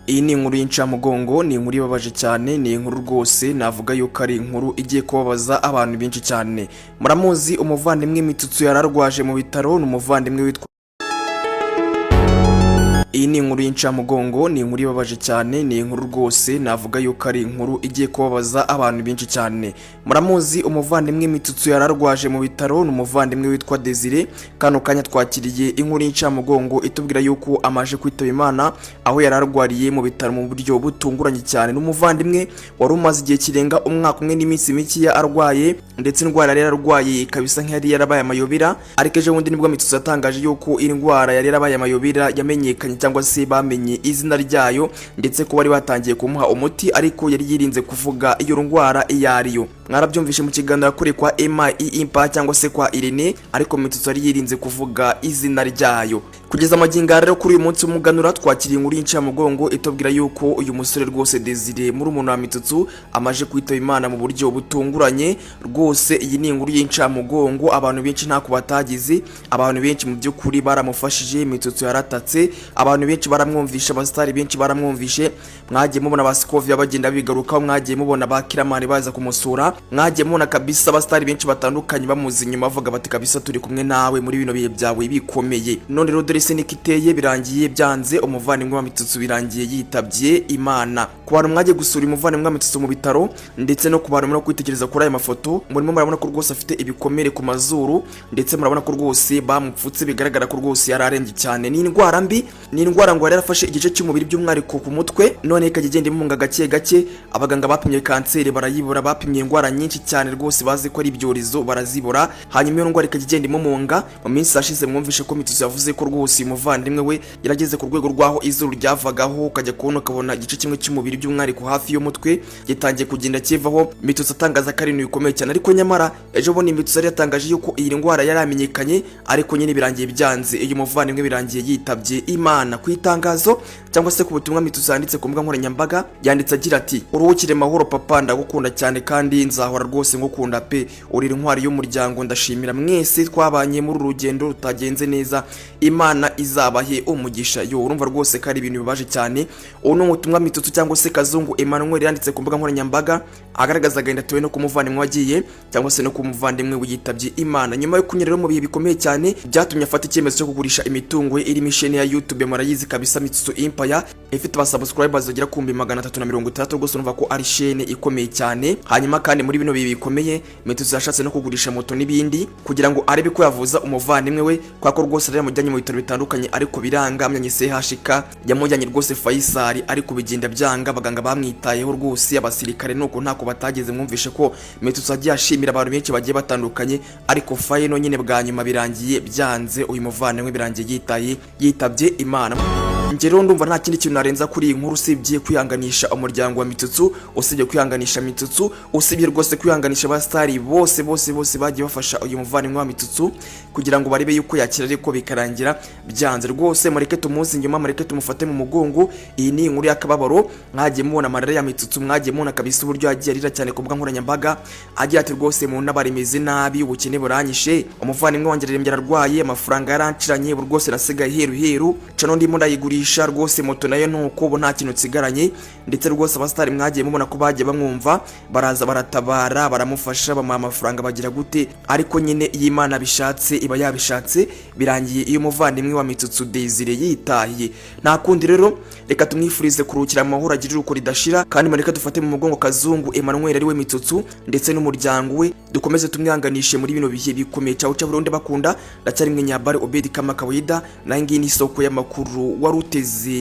Iyi ni inkuru y'incamugongo, ni inkuru ibabaje cyane, ni inkuru rwose navuga yuko ari inkuru igiye kubabaza abantu benshi cyane. Muramuzi umuvandimwe Mitsutsu yararwaje mu bitaro, ni umuvandimwe witwa. Iyi ni inkuru y'incamugongo, ni inkuru ibabaje cyane, ni inkuru rwose navuga yuko ari inkuru igiye kubabaza abantu benshi cyane. Muramuzi umuvandimwe Mitsutsu yararwaje mu bitaro, ni umuvandimwe witwa Desire. Kano kanya twakiriye inkuru y'incamugongo itubwira yuko amaje kwitaba Imana aho yararwariye mu bitaro mu buryo butunguranye cyane. Ni umuvandimwe wari umaze igihe kirenga umwaka umwe n'iminsi mikeya arwaye, ndetse indwara yari yararwaye ikaba isa nk'iyari yarabaye amayobera. Ariko ejo bundi nibwo Mitsutsu yatangaje yuko indwara yari yarabaye amayobera yamenyekanye, cyangwa se bamenye izina ryayo, ndetse ko bari batangiye kumuha umuti, ariko yari yirinze kuvuga iyo ndwara iyo ariyo. Mwarabyumvishe mu kiganiro yakoreye kwa Emma Impa cyangwa se kwa Irene, ariko Mitsutsu yari yirinze kuvuga izina ryayo. Kugeza amagingo rero, kuri uyu munsi w'umuganura, twakiriye inkuru y'incamugongo itubwira yuko uyu musore rwose Desire, muri umuntu wa Mitsutsu, amaje kwitaba Imana mu buryo butunguranye. Rwose iyi ni inkuru y'incamugongo. Abantu benshi ntako batagize, abantu benshi mu by'ukuri baramufashije. Mitsutsu yaratatse, abantu benshi baramwumvisha, abasitari benshi baramwumvishe. Mwagiye mubona ba Scovia bagenda bigarukaho, mwagiye mubona ba Kiramani baza kumusura, mwagiye mubona kabisa abasitari benshi batandukanye bamuzi inyuma, bavuga bati: "Kabisa turi kumwe nawe muri bino bihe byawe bikomeye." None rero dore se niko iteye, birangiye byanze, umuvandimwe wa Mitsutsu birangiye yitabye Imana. Ku bantu mwagiye gusura umuvandimwe wa Mitsutsu mu bitaro, ndetse no ku bantu muri kwitegereza kuri aya mafoto, murimo murabona ko rwose afite ibikomere ku mazuru, ndetse murabona ko rwose bamupfutse, bigaragara ko rwose yari arembye cyane. Ni indwara mbi, ni indwara ngo yari yarafashe igice cy'umubiri, by'umwihariko ku mutwe, none ikajya igenda imunga gake gake. Abaganga bapimye kanseri barayibura, bapimye indwara nyinshi cyane rwose bazi ko ari ibyorezo barazibura, hanyuma iyo ndwara ikajya igenda imumunga. Mu minsi yashize mwumvishe ko Mitsutsu yavuze ko rwose uyu muvandimwe we yarageze ku rwego rw'aho izuru ryavagaho, ukajya kubona ukabona igice kimwe cy'umubiri, by'umwihariko hafi y'umutwe, gitangiye kugenda kivaho. Mitsutsu atangaza ko ari ibintu bikomeye cyane, ariko nyamara ejo bundi Mitsutsu yari yatangaje yuko iyi ndwara yaramenyekanye, ariko nyine birangiye byanze, uyu muvandimwe birangiye yitabye Imana. Ku itangazo cyangwa se ku butumwa Mitsutsu yanditse ku mbuga nkoranyambaga, yanditse agira ati: "Uruhukire mahoro papa, ndagukunda cyane kandi nzahora rwose ngukunda pe, uri intwari y'umuryango. Ndashimira mwese twabanye muri uru rugendo rutagenze neza, Imana izabahe umugisha." Yo, urumva rwose ko ari ibintu bibabaje cyane. Ubu ni ubutumwa Mitsutsu cyangwa se Kazungu Emmanuel yanditse ku mbuga nkoranyambaga, agaragaza agahinda atewe no kumuvandimwe wagiye, cyangwa se no kumuvandimwe wiyitabye Imana. Nyuma yo kunyura rero mu bihe bikomeye cyane byatumye afata icyemezo cyo kugurisha imitungo ye irimo isheni ya YouTube, murayizi kabisa, Mitsutsu Empire, ifite aba subscribers bagera ku 360,000. Rwose urumva ko ari shene ikomeye cyane. Hanyuma kandi muri bino bihe bikomeye, Mitsutsu yashatse no kugurisha moto n'ibindi kugira ngo arebe ko yavuza umuvandimwe we, kwa ko rwose yari yamujyanye mu bitaro bitandukanye ariko biranga. Amujyanye CHK, yamujyanye rwose Faisal, ariko bigenda byanga. Abaganga bamwitayeho rwose, abasirikare nuko ntako batageze. Mwumvishe ko Mitsutsu agiye ashimira abantu benshi bagiye batandukanye, ariko final nyine bwa nyuma birangiye byanze, uyu muvandimwe birangiye yitaye yitabye Imana. Njye rero ndumva nta kindi kintu narenza kuri iyi nkuru usibye kwihanganisha umuryango wa Mitsutsu, usibye kwihanganisha Mitsutsu, usibye rwose kwihanganisha abasitari bose bose bose bagiye bafasha uyu muvandimwe wa Mitsutsu kugira ngo barebe yuko yakira, ariko bikarangira byanze. Rwose mureke tumuzi inyuma, mureke tumufate mu mugongo. Iyi ni inkuru y'akababaro. Mwagiye mubona amarira ya Mitsutsu, mwagiye mubona kabisa uburyo yagiye arira cyane ku mbuga nkoranyambaga, agira ati: "Rwose mu ntabara, imeze nabi, ubukene buranyishe, umuvandimwe wanjye ararembye, ararwaye, amafaranga yaranciranye, ubu rwose nasigaye heru heru, channel ndimo ndayigurisha rwose, moto nayo nuko, ubu nta kintu nsigaranye." Ndetse rwose abasitari mwagiye mubona ko bagiye bamwumva, baraza baratabara, baramufasha, bamuha amafaranga, bagira gute, ariko nyine iyo Imana bishatse iba yabishatse. Birangiye iyo umuvandimwe wa Mitsutsu Desire yitahiye. Nta kundi rero, reka tumwifurize kuruhukira amahoro, agirire uko ridashira, kandi mureke dufate mu mugongo Kazungu Emmanuel ariwe Mitsutsu ndetse n'umuryango we, dukomeze tumwihanganishe muri bino bihe bikomeye. Cyawe cya Burundi bakunda, ndacyari mwe Nyabare Obedi kama kawaida, nayo ngiyi ni isoko y'amakuru wari uteze.